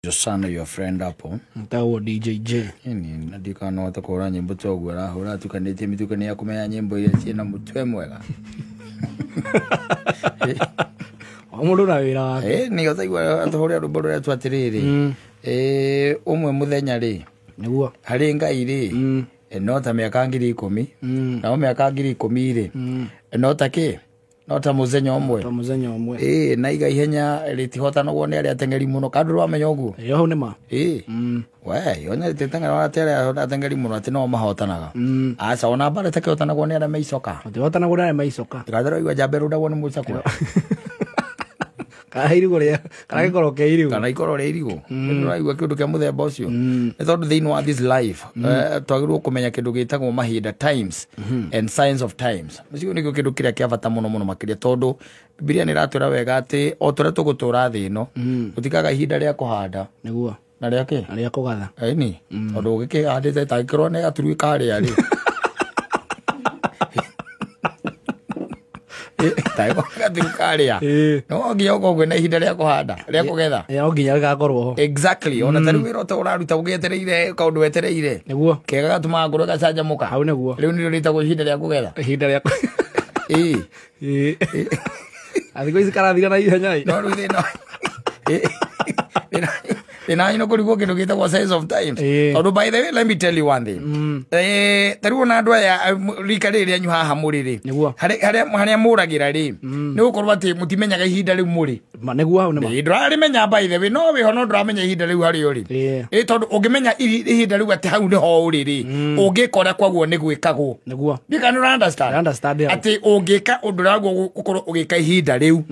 Josana your friend hapo. Mtagwo DJ J. Ini ndikana no hota kũhũra nyĩmbo ta ũguo arahũra atukanĩtie mĩtukanio ya kũmenya nyĩmbo iria ciĩna mũtwe mwega. O mũndũ na wĩra wake. Nĩ ũtaigua atũhũrĩra rwĩmbo rũrĩa tu atĩrĩrĩ. Ũmwe mũthenya rĩ, Nĩguo. harĩ Ngai rĩ, no ta mĩaka 10,000. Nao mĩaka 10,000 rĩ, no ta kĩ? No ta mũthenya ũmwe. Ta mũthenya ũmwe. Na iga ihenya rĩtihotanagwo nĩ arĩa ateng'eri mũno. Kana ndũramenya ũguo? Ĩyo hau nĩ ma. We, yonya rĩtiteng'eragwo atĩ arĩa ateng'eri mũno atĩ no mahotanaga. Aca, ona mbara ĩtakĩhotanagwo nĩ arĩa me icoka. Matihotanagwo nĩ arĩa me icoka. Ndũkathera ũigua njamba ĩrũndagwo nĩ mũcakwe. Kana irigũ rĩa, kana gĩkoro kĩa irigũ. Kana ikoro rĩa irigũ. Nĩũraigua kĩndũ kĩa mũthemba ũcio. Nĩ tondũ thĩinĩ wa this life, twagĩrĩirwo kũmenya kĩndũ gĩtagwo mahinda, times and signs of times. Ũcio nĩkĩo kĩndũ kĩrĩa kĩa bata mũno mũno makĩria, tondũ Bibilia nĩ ĩratwĩra wega atĩ o ta ũrĩa tũgũtũra thĩ ĩno, gũtikaga ihinda rĩa kũhanda. Nĩguo. Na rĩa kĩ? Na rĩa kũgatha. Ĩni. Tondũ ũgĩkĩhandĩte tangĩkorwo nĩ gaturui karĩa rĩ. No nginya ũkorwo kwĩna ihinda rĩa kũhanda, rĩa kũgetha. No nginya gĩgakorwo ho. Exactly. Ona ta rĩu wĩra ũta ũraruta ũgĩetereire kaũndũ wetereire. Nĩguo. Kega gatũmaga ngoro ĩgacanjamũka. Hau nĩguo. Rĩu nĩrĩo rĩtagwo ihinda rĩa kũgetha. Ihinda rĩa Thikũ ici karathira na ihenya ĩ. No rĩu thĩna. Thĩna wanyu nĩ kũrigwo kĩndũ gĩtagwo sense of times. Tondũ by the way, let me tell you one thing. Ta rĩu ona andũ aya rika rĩrĩ rĩanyu haha mũrĩ rĩ. Nĩguo. Harĩa mũragĩra rĩ, nĩ gũkorwo atĩ mũtimenyaga ihinda rĩu mũrĩ. Ma, nĩguo hau nĩ ma. Ndũrarĩmenya by the way, no wĩho no ndũramenya ihinda rĩu harĩa ũrĩ. Tondũ ũngĩmenya ihinda rĩu atĩ hau nĩho ũrĩ rĩ, ũngĩka ũrĩa kwaguo nĩ gwĩkagwo. Nĩguo. Ndiũĩ kana nĩ ũra-understand? I understand, yeah. Atĩ ũngĩka ũndũ ũrĩa waguo ũkorwo ũgĩka ihinda rĩu.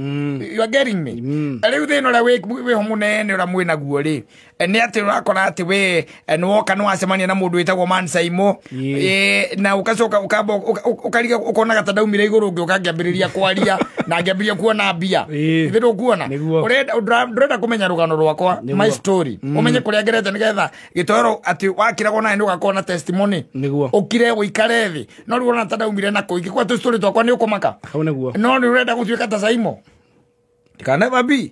You are getting me? Rĩu thĩna ũrĩa wĩho mũnene ũrĩa mwĩnaguo rĩ, nĩ atĩ ũrakora atĩ we, nĩ woka nĩ wacemania na mũndũ wĩtagwo Man Saimo. Na ũgacoka ũkamba ũkariga ũkonaga ta ndaumire igũrũ ngĩũka ngĩambĩrĩria kwaria na ngĩambĩrĩria kuona mbia. Ithe ndũkuona? Nĩguo. Ndũrenda kũmenya rũgano rwakwa, Nĩguo. my story. Ũmenye kũrĩa ngerete nĩgetha gĩtoero atĩ wakiragwo nawe nĩũgakorwo na testimony. Nĩguo. Ũkire ũikare thĩ. No rĩu ũrona ta ndaumire na kũu. Ingĩkwa tũ story twakwa nĩ ũkũmaka. Hau nĩguo. No nĩ ũrenda gũtuĩka ta Saimo. It can never be.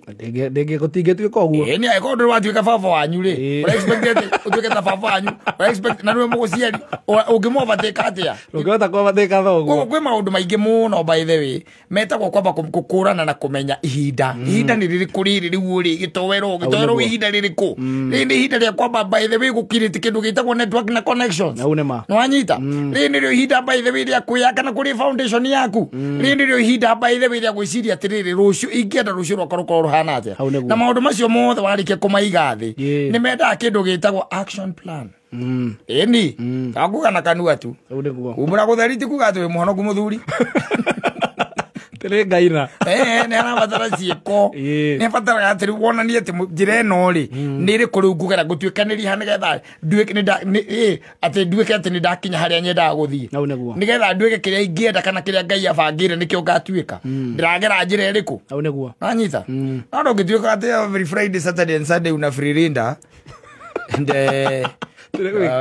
Gũtingĩtuĩka ũguo. Nĩ angĩkorwo ndũrĩ watuĩka baba wanyu rĩ, ũra expect atĩ ũtuĩke ta baba wanyu, ũra expect na nĩwe mũgũciari, ũngĩmũovertake atĩa? Ũngĩhota kũovertake thoguo. Kwĩ maũndũ maingĩ mũno by the way, metagwo kwamba gũkũrana na kũmenya ihinda. Ihinda nĩ rĩrĩkũ rĩrĩ rĩu ũrĩ, gĩtoero, gĩtoero Hau nĩguo. ihinda rĩrĩkũ? Rĩrĩ nĩ ihinda rĩa kwamba by the way gũkirĩte kĩndũ gĩtagwo network na connections. Hau nĩ ma. Nĩ wanyita? Rĩrĩ nĩrĩo ihinda by the way rĩa kwĩyaka na kũrĩ foundation yaku. Rĩrĩ nĩrĩo ihinda by the way rĩa gwĩciria atĩrĩrĩ, rũciũ ingĩenda rũciũ rwakwa rũkorwo rũhana atĩa? Hau nĩguo. Na maũndũ macio mothe warĩkia kũmaiga thĩ, nĩ mendaga kĩndũ gĩtagwo action plan. Ĩni, takuga na kanua tu. Hau nĩguo. Umbũra gũtheri ti kuga atĩ wĩ mũhonoku mũthuri. Tĩrĩ Ngai na. Nĩ arabatara ciĩko. Nĩ abataraga atĩ rĩu wonanie atĩ njĩra ĩno rĩ, nĩ ĩrĩkũ rĩu ngũgera ngũtuĩkanĩria nĩgetha nduĩke nĩ nda-, nĩ, atĩ nduĩke atĩ nĩ ndakinya harĩa nyendaga gũthiĩ. Hau nĩguo. Nĩgetha nduĩke kĩrĩa ingĩenda kana kĩrĩa Ngai abangĩire nĩkĩo ngatuĩka. Ndĩragera njĩra ĩrĩkũ? Hau nĩguo. Wanyita? No ndũngĩtuĩka atĩ every Friday, Saturday and Sunday una free rinda. And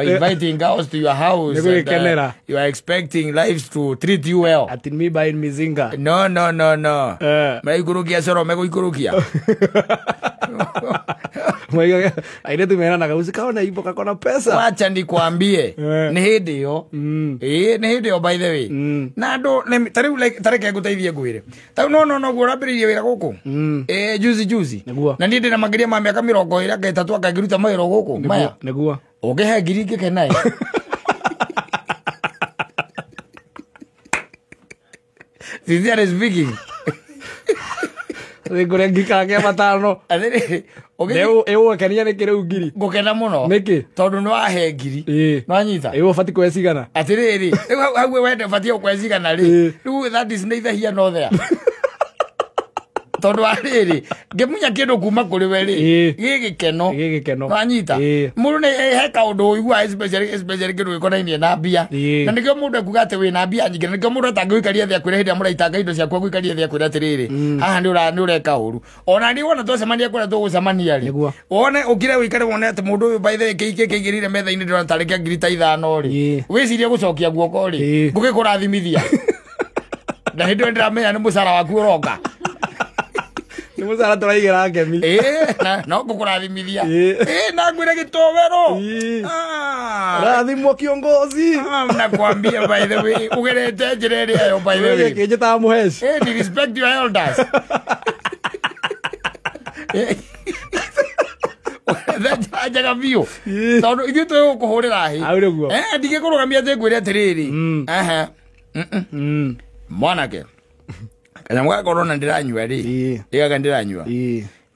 inviting girls to your house Nĩguo and gĩkenera. you are expecting lives to treat you well. Ati me buying mizinga. No, no, no, no. Maraikũrũkia coro megũikũrũkia. Mwaiga, airĩtu meranaga, usikaone ibo kakona pesa. Wacha nikwambie. Nĩ hĩndĩ ĩyo. Nĩ hĩndĩ ĩyo by the way. Na andũ, nĩ, ta rĩu, like, ta reke ngũteithie ngwĩre. Ta rĩu, no, no, no, guo ũrambĩrĩirie wĩra gũkũ. Juzi, juzi. Nĩguo. Na niĩ ndĩna makĩria ma mĩaka mĩrongo ĩrĩ anga ĩtatũ anga ngĩruta mawĩra gũkũ. Nĩguo, Maya. nĩguo. Ũngĩhe ngiri ngĩkena ĩ. Sincerely speaking. Nĩngũrĩa ngikara matano. Atĩrĩrĩ, ũgĩthiĩ Nĩ ĩgũgũkenia nĩkĩ rĩu ngiri? Ngũkena mũno. Nĩkĩ? Tondũ nĩ wahe ngiri. Nĩ wanyita? Ĩĩ, ũbatiĩ kũhe cigana? Atĩrĩrĩ, rĩu hau wende ũbatiĩ kũhe cigana rĩ? Rĩu that is neither here nor there. Tondũ wa rĩrĩ, ngĩmunya kĩndũ kuma kũrĩ we rĩ, gĩ gĩkeno. Gĩ gĩkeno. Nĩ wanyita? Mũndũ nĩ, he kaũndũ ũiguaga especially kĩndũ gĩkonainie na mbia. Na nĩkĩo mũndũ ekuga atĩ wĩna mbia nyingĩ, na nĩkĩo mũndũ atangĩgũikaria thĩ akwĩre hĩndĩ ĩrĩa mũraitanga indo ciaku agũikarie thĩ akwĩre atĩrĩrĩ, haha nĩ ũreka ũru. Ona niĩ wona twacemania kũrĩa tũgũcemania rĩ, Nĩguo. wone ũkire ũikare wone atĩ mũndũ ũyũ by the way kĩingĩ kĩigĩrĩire metha-inĩ ndĩrona tarĩ kĩa ngiri ta ithano rĩ, wĩcirie gũcokia guoko rĩ, ngũgĩkũrathimithia. Na hĩndĩ ĩyo ndĩramenya nĩ mũcara waku ũroka. Nĩ mũcara tũraigĩra ngemi. Ĩĩ, no ngũkũrathimithia. Ĩĩ, na ngwĩre gĩtowero. Rathimwo kiongozi. Nakwambia by the way, ũgerete njĩra ĩrĩa yo by the way. Kĩnjĩtaga mũheci. Ĩĩ, ni respect your elders. Njega biũ. Tondũ ithuĩ twĩgũkũhũrĩra hĩ. Hau nĩguo. Ndingĩkũrũgamia atĩ ngwĩre atĩrĩrĩ. Mwanake. Kanyamũ gaka ũrona ndĩranyua rĩ. Ĩ gaka ndĩranyua.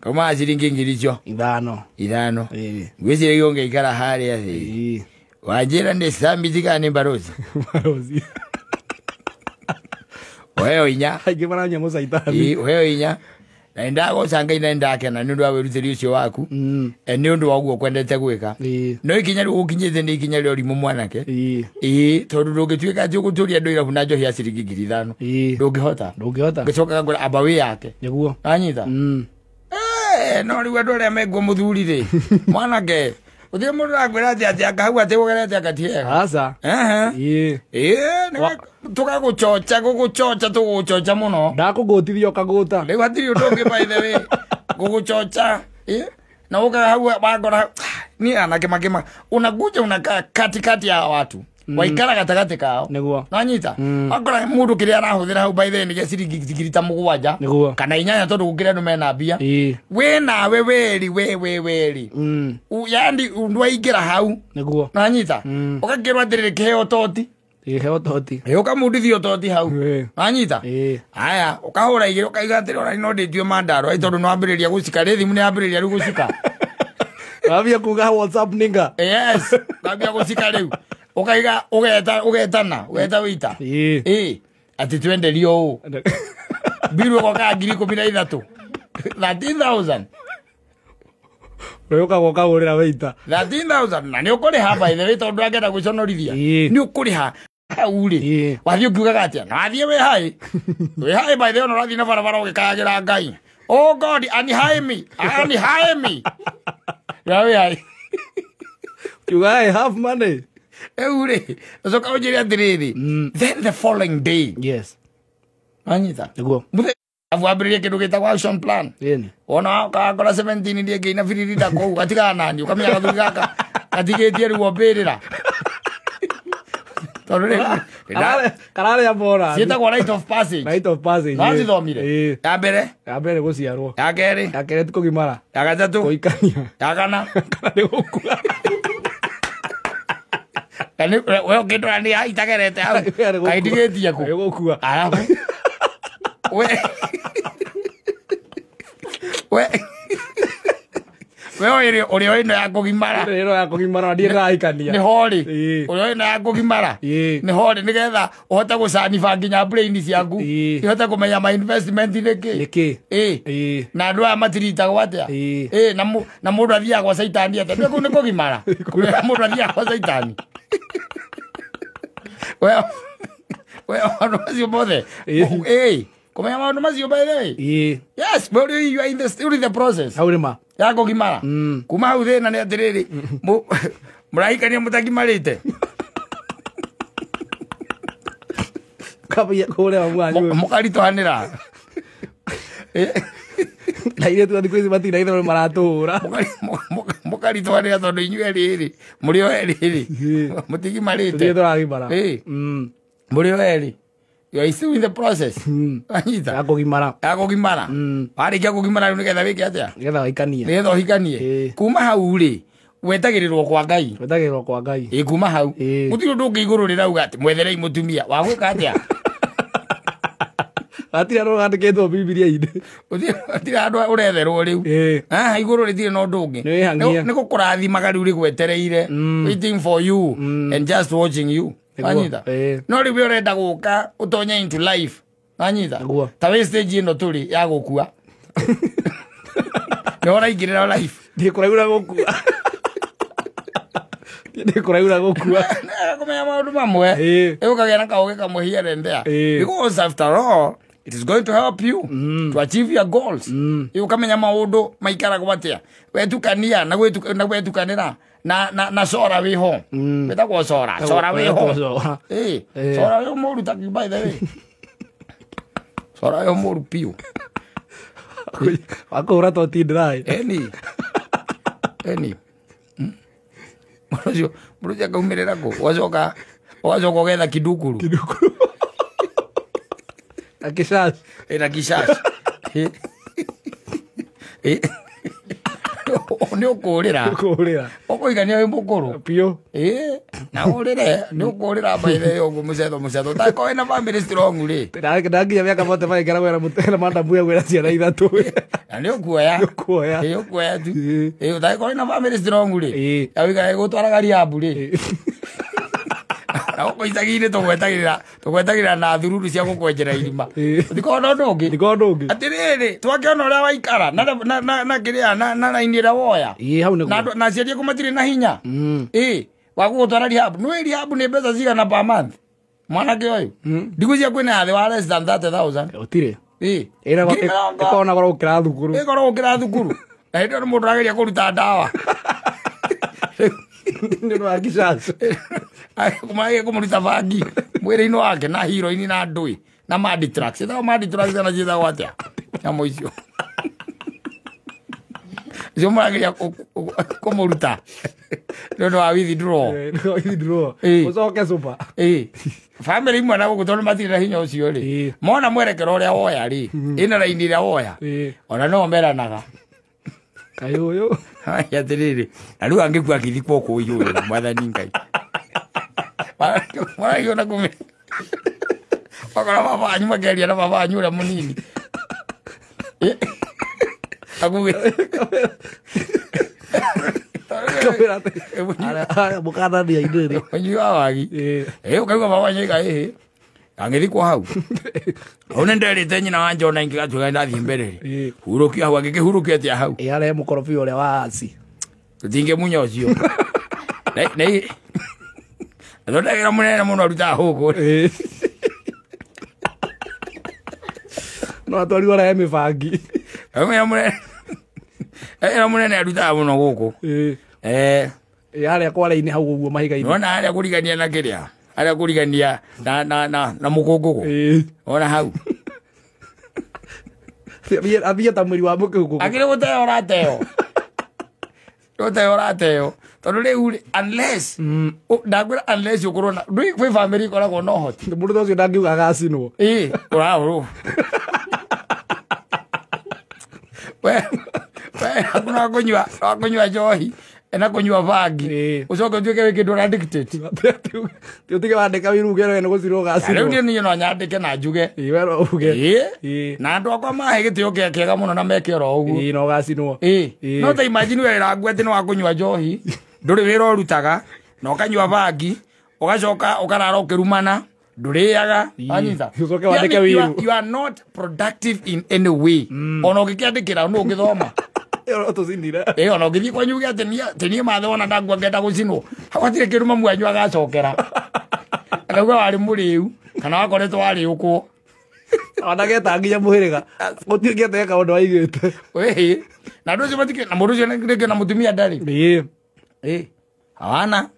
Kaumaga ciringi ngiri icio. Ithano. Ithano. Ngwĩciria ũngĩikara harĩa thĩ. Wanjĩra nĩ Summit kana nĩ Mbarozi? Mbarozi. Ũheo inya. Aingĩ maranyua mũcaitani. Ũheo inya. Na nĩndagooca Ngai na nĩndakena nĩ ũndũ wa wĩrutĩri ũcio waku. Nĩ ũndũ wa ũguo kwendete gwĩka. No ikinya rĩu ũkinyĩte nĩ ikinya rĩa ũrimũ mwanake. Ĩĩ, tondũ ndũngĩtuĩka atĩ ũgũtũria andũ irabu na njohi ya ciringi 5,000. Ndũngĩhota. Ndũngĩhota. Ngĩcoka ngwĩra amba wĩ yake. Nĩguo. Wanyita? No rĩu andũ arĩa menguo mũthuri rĩ. Mwanake. Gũtirĩ mũndũ ũrakwĩra atĩ atĩ anga hau atĩ ũgerete anga ti hega. Aca. Ĩĩ, tũgagũchocha gũgũchocha tũgũgũchocha mũno. Ndakũgũtithia ũkagũta. Rĩu hatirĩ ũndũ ũngĩ by the way. Gũgũchocha. Na ũkaga hau wangora ni anake makĩma. Unakuja unakaa katikati ya watu. Waikara gatagatĩ kao. Nĩguo. Nanyita? Wakora mũndũ kĩrĩa arahũthĩra hau by the way nĩ gĩa ciringi 7,000. Nĩguo. Kana 8 tondũ gũkĩrĩ andũ mena mbia. Wĩ nawe weri we we weri. Yaani ndwaingĩra hau. Nĩguo. Nanyita? Ũgakĩrwo atĩrĩrĩ kĩheo toti. Kĩheo toti. Ũkamundithio toti hau. Nanyita? Aya, ũkahũra igĩrĩ ũkaiga atĩrĩ ona no ndĩtue mandarũ tondũ nĩwambĩrĩria gũcika rĩ thimũ nĩyambĩrĩria rĩu gũcika. Wambia kuga WhatsApp ninga. Yes, wambia gũcika rĩu. Ukaiga ugeta ugetana ugeta wita. Ĩĩ, atĩ twenderio ũũ. Mbiru ĩgokaga 13,000. 13,000. Rĩu ũkaga ũkahũrĩra waiter. 13,000 na nĩ ũkũrĩha by the way tondũ ndangĩenda gwĩconorithia. Nĩ ũkũrĩha hau rĩ. Wathiĩ ũkiugaga atĩa? Na wathiĩ wĩ high. Wĩ high by the way ona ũrathiĩ na barabara ũgĩkayagĩra Ngai. Oh God, unhigh me. Unhigh me. Ya wĩ high. Kiuga I have money. Rĩu rĩ, ũcoka ũnjĩre atĩrĩrĩ, then the following day. Yes. Wanyita? Nĩguo. Abu ambĩrĩrie kĩndũ gĩtagwo action plan. Wona ũkakora 17 iria ĩngĩ ina biriri kũu gatigana nani ũkamenya gathuri gaka gatigĩtie ruo mbĩrĩra. Tondũ rĩu kararĩa bora. Ciĩtagwo rite of passage. Rite of passage. Nĩwacithomire? Ya mbere? Ya mbere gũciarwo. Ya kerĩ? Ya kerĩ ti kũgimara. Ya gatatũ? Kũhikania. Ya kana? Kana nĩ gũkua. We ũkĩndora nĩ itagerete hau. Kaindigĩtie kũ? Nĩ gũkua. Arabu. We we we ũrĩa ĩno ya kũgimara. Ĩno ya kũgimara ndiĩ ndĩrahikania. Nĩ horĩ. Ũrĩa ĩno ya kũgimara. Nĩ horĩ nĩgetha ũhote gũcaniba nginya brain ciaku. Ihote kũmenya ma investment nĩ kĩ. Nĩ kĩ. Ĩĩ. Na andũ aya matiritagwo atĩa. Ĩĩ, na mũndũ athiaga gwa caitani atĩa. Nĩ kũu nĩ kũgimara. Mũndũ athiaga gwa caitani. We maũndũ macio mothe. Ĩĩ. Kũmenya maũndũ macio by the way. Yes, but you are in the still in the process. Hau nĩma. Ya kũgimara. Kuma hau thĩna nĩ atĩrĩrĩ, mũrahikania mũtagimarĩte. Kambia kũrĩa mwanyu. Mũkaritũhanĩra. Na airĩtu a thikũ ici matirĩ na itherũ maratũhũra. Mũkaritũhanĩra tondũ inyuĩ erĩ rĩ, mũrĩ o erĩ rĩ, mũtigimarĩte. Tũtirĩ tũragimara. Mũrĩ o erĩ. You are still in the process. Anyita. Ya kũgimara. Ya kũgimara. Warĩkia kũgimara rĩu nĩgetha wĩke atĩa? Nĩgetha ũhikanie. Nĩgetha ũhikanie. Kuma hau rĩ, wetagĩrĩrwo kwa Ngai. Wetagĩrĩrwo kwa Ngai. Ĩĩ, kuma hau. Gũtirĩ ũndũ ũngĩ igũrũ rĩrauga atĩ mwetherei mũtumia. Wagwĩka atĩa? Hatirĩ handũ handĩkĩtwo Bibilia-inĩ. Gũtirĩ handũ ũretherwo rĩu. Haha igũrũ rĩtirĩ na ũndũ ũngĩ. Nĩ gũkũrathimaga rĩu rĩgwetereire. Waiting for you and just watching you. Wanyita? No rĩu we ũrenda gũka ũtonye into life. Wanyita? Ta wĩ stage ĩno tũrĩ ya gũkua. Nĩ ũraingĩrĩra life. Ndĩ kũraihu na gũkua. Ndĩ kũraihu na gũkua. Kũmenya maũndũ mamwe. Ũkagĩa na kaũgĩ kamwe here and there. Because after all, it is going to help you to achieve your goals. Ũkamenya maũndũ maikaragwo atĩa. Wetukania na gwetukanĩra. Na sora wĩho. Wĩtagwo sora. Sora wĩho. Sora wĩho mũru ta by the way. Sora wĩho mũru piũ. Wa kũhũra toti dry. Eni mũndũ ũcio akaumĩrĩra kũ, ũgacoka ũgetha kidukuru. Kidukuru. Na kishash. Ĩna kishash. Nĩ ũkũrĩra. Kũrĩra. Ũkũigania wĩ mũkũrũ. Piũ. Ĩ, na ũrĩre nĩ ũkũrĩra mbaithe ũguo mũcetho mũcetho ũtakorwo wĩna family strong rĩ. Ndakinya mĩaka bote maingĩra wĩra mũtena mandamu ya gwĩra ciana ithatũ. Na nĩ ũkuoya. Nĩ ũkuoya. Ĩ, ũkuoya tu. Ĩ. Ĩ, ũtangĩkorwo wĩna family strong rĩ, Ĩ. wĩikare gũtwaraga rehab rĩ, na gũkũ icagi-inĩ tũgwetagĩrĩra na thururu cia gũkwenjera irima. Ĩ. Ũtikorwo na ũndũ ũngĩ. Ndikorwo ũndũ ũngĩ. Atĩrĩrĩ, twakĩona ũrĩa waikara na kĩrĩa na raini ĩrĩa woya. Ĩ, hau na nĩguo. Na aciari aku matirĩ na hinya ĩ wa gũgũtwara rehab. Nĩ rehab nĩ mbeca cigana per month, mwanake ũyũ? Ndigwĩciria kwĩna ya thĩ wa less than 30,000. Gũtirĩ. Ĩ. Ĩna Ngiri mĩrongo. Ĩkorwo na goro gũkĩra thukuru. Ĩkorwo gũkĩra thukuru, na hĩndĩ ĩyo nĩ mũndũ arageria kũruta ndawa. Nĩ ũndũ wa kishash. Kũmageria kũmũruta bangi mwĩrĩ-inĩ wake na heroin na ndũĩ na Meditrax, ĩtagwo Meditrax kana ciĩtagwo atĩa nyamũ icio icio mũrageria kũmũruta nĩ ũndũ wa withdraw. Withdraw. Ĩ. Ũcoke super. Ĩ, bamĩrĩ imwe na gũkũ tondũ matirĩ na hinya ũcio rĩ, Ĩ. mona mwerekero ũrĩa woya rĩ, ĩna raini ĩrĩa woya, Ĩ. ona no meranaga. Kaĩ ũyũ. Hai, atĩrĩrĩ, na rĩu angĩkua akĩthikwo kũu igũrũ, mwathani Ngai maragiona kũme wakora baba wanyu makeria na baba wanyu ũrĩa mũnini. Akuge Kamera atĩ mũkanania inĩ. Ũnyui wa wagi. Ĩ. Ĩ, ũkaigua baba wanyu aiga ĩhĩ angĩthikwo hau hau nĩ nderĩte nyina wa Njona ingĩgatuĩka ndathiĩ mbere rĩ, Ĩ. hurũkio hau, angĩkĩhurũkio atĩa hau? Ĩ, arehe mũkorobia ũrĩa wa aci. Tũtingĩmunya ũcio. Thondekera mũnene mũno arutaga hũkũ. Ĩ. No atwarirwo arehe mĩbangi. Ĩra mũnene arutaga mũno gũkũ. Ĩ. Eh. Ĩ, harĩa kware-inĩ hau ũguo mahiga-inĩ. Nona harĩa kũrigania na kĩrĩa harĩa kũrigania na mũkũngũgũ. Ĩ. Ona hau. Athiĩ ta mwĩri wa mũkĩngũgũ. Akĩrĩ gũteo ũrateo, gũteo ũrateo, tondũ rĩu rĩ, unless ndakwĩra unless ũkorwo na ndũĩ kwĩ family ĩkoragwo na ũhoti. Mũndũ ta ũcio ndangiuga agacinwo. Ĩ, ũrahũrwo we hakuna kũnyua njohi na kũnyua bangi, Ĩ. ũcoke ũtuĩke wĩ kĩndũ addicted. Ti ũtige wandĩka wĩruge we nĩ gũcinwo Rĩu ũgacinwo. niĩ no nyandĩke na njuge. Ĩ, we no uge. Ĩ. Ĩ. Na andũ akwa mahe gĩtĩo kĩa kĩega mũno na meke oro ũguo. Ĩ, no ũgacinwo. Ĩ. Ĩ. No ta imagine we rangu atĩ nĩ wa kũnyua njohi, ndũrĩ wĩra ũrutaga, na ũkanyua bangi, ũgacoka ũkarara ũkĩrumana, ndũrĩaga. Ĩ. Wanyita? Ũcoke wandĩke Yani, wĩru. you are not productive in any way. Ona ũngĩkĩandĩkĩra nũ ũngĩthoma? Ĩ, tũcinire. Ĩ, ona ũngĩthiĩ kwanyu uge atĩ niĩ mathe wona ndangua ngenda gũcinwo, hau hatirĩ kĩndũ mamu wanyu agacokera, akauga warĩ mũrĩu kana wakoretwo warĩũkwo. Ona geta nginya mũhĩrĩga gũtuĩkĩte eka ũndũ waigĩte. Ĩhĩ, na andũ acio matikĩ na mũndũ ũcio rĩngĩ na mũtumia ndarĩ. Ĩ. Ĩ, hawana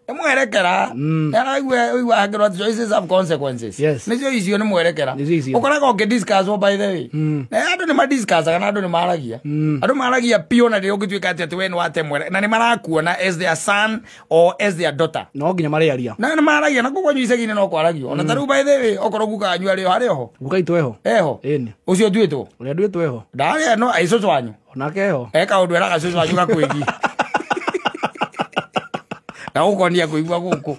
nĩ mwerekera nĩaraigua ũigua hakĩrwo atĩ choices have consequences. Yes. Nĩcio icio nĩ mwerekera. Nĩcio icio. Ũkoraga ũkĩdiscuss, by the way, na andũ nĩ madiscussaga na andũ nĩ maragia, andũ maragia piũ, na rĩrĩa ũngĩtuĩka atĩ we nĩ wate mwere na nĩ marakuona as their son or as their daughter. No nginya marĩaria. Na nĩ maragia na kũu kwanyu icagi-inĩ no kwaragio ona ta rĩu, by the way, okorwo guka wanyu arĩ ho, arĩ ho? Guka itũ eho. Eho? Ĩni. Ũcio nduĩtwo? Ũrĩa nduĩtwo eho. Ndarĩa no ai cũcũ wanyu? Onake eho. E kaũndũ eraga cũcũ wanyu gakwĩgiĩ gagũkonia kũigua gũkũ,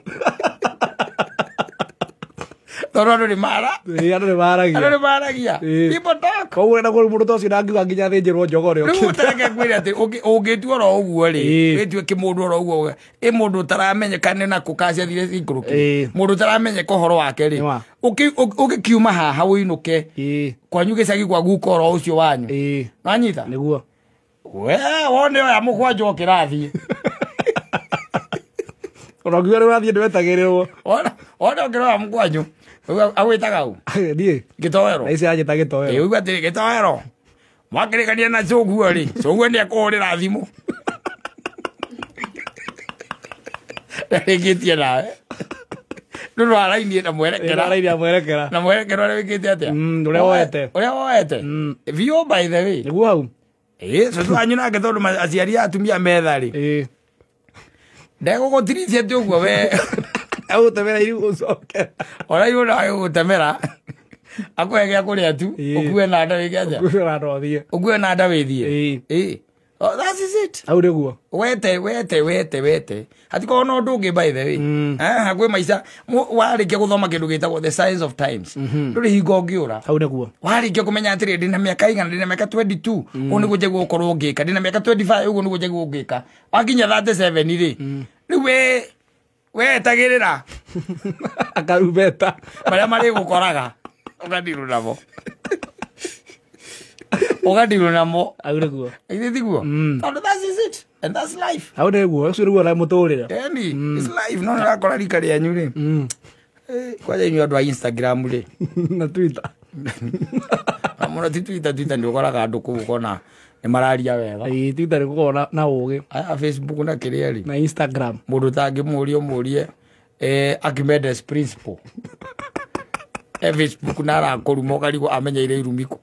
tondũ andũ nĩ mara Ĩ, andũ nĩ maragia. Andũ nĩ maragia. Ĩ. People talk. Koguo na mũndũ ta ũcio ndangiuga nginya athĩnjĩrwo njogore. Rĩu ũtareke ngwĩre atĩ ũngĩtua oro ũguo rĩ, Ĩ. wĩtue kĩmũndũ oro ũguo, ĩ mũndũ ũtaramenyeka nĩ nakũ kaciathire cikũrũki, Ĩ. mũndũ ũtaramenyeka ũhoro wake rĩ, Nĩ wa. ũgĩkiuma haha ũinũke Ĩ. kwanyu gĩcagi kwa guka oro ũcio wanyu. Ĩ. Wanyita? Nĩguo. We wone oya mũkwanja ũkĩrathiĩ. Ona ũngiuga nĩ ũrathiĩ ndwetagĩrĩrwo. Wone ũkĩroya mũkwanyu agwĩtaga ũ? Niĩ Gĩtoero. na ici anjĩta gĩtoero. Ĩ, ũigua atĩrĩ, gĩtoero mwakĩrĩkania na cũguo rĩ, cũguo nĩ ekũhũrĩra thimũ ndarĩkĩtie nawe. Nĩ wa raini na mwerekera. Raini ya mwerekera. Na mwerekera ũrĩa wĩkĩte atĩa? Ũrĩa woete. Ũrĩa woete. Vio by the way. Nĩguo hau. Cũcũ wanyu nake tondũ aciari a atumia metha rĩ. Ndegũgũtirithia atĩ ũguo we. Agũtemera irigũ ũcoke. Ona irigũ no agũgũtemera. Akũhe gĩa kũrĩa tu, ũkue na nda wĩke atĩa? Ũkue na nda ũthiĩ. Ũkue na nda wĩthiĩ. Oh, that is it. Hau nĩguo. Wete wete wete wete. Hatikorwo na ũndũ ũngĩ by the way. Kwĩ maica warĩkia gũthoma kĩndũ gĩtagwo the science of times. Ndũrĩ hingo ũngĩũra. Hau nĩguo. Warĩkia kũmenya atĩrĩ ndĩna mĩaka igana, ndĩna mĩaka 22, ũguo nĩguo njagĩrĩirwo gũkorwo ngĩka, ndĩna mĩaka 25, ũguo nĩguo njagĩrĩirwo ngĩka. Wakinya 37 rĩ, rĩu we wetagĩrĩra akarumbeta marĩa marĩgũkoraga ũgathirwo namo. Ũgathirwo namo. Hau nĩguo. Githĩ tiguo? Tondũ that is it and that's life. Hau nĩguo, ũcio nĩguo na mũtũrĩre. Eni, it's life. No nĩũrakora rika rĩanyu rĩ. Kwanja inyuĩ andũ a Instagram rĩ. Na Twitter. Mũno ti Twitter, Twitter nĩ ũkoraga andũ kũu ũkona nĩ mararia wega. Twitter nĩ gũkorwo na ũgĩ. Aya Facebook na kĩrĩa rĩ. Na Instagram. Mũndũ ũtangĩmũria ũmũrie Archimedes principle. Facebook na arakũruma ũkarigwo amenyeire irumi kũ.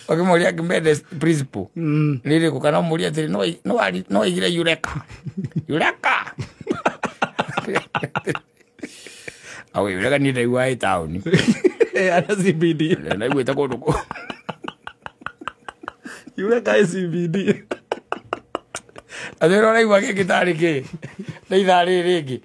Ũkĩmũria Archimedes principle. Nĩ rĩrĩkũ kana ũmũrie atĩrĩ no aigire Eureka. Eureka. Awe Eureka niĩ ndaigua ĩ taũni. Ana CBD. Ndaiguĩte kũndũ kũ. Eureka ĩ CBD. Atĩ ũraigua gĩkĩ tarĩ kĩ? Nĩ ithaa rĩrĩ rĩngĩ.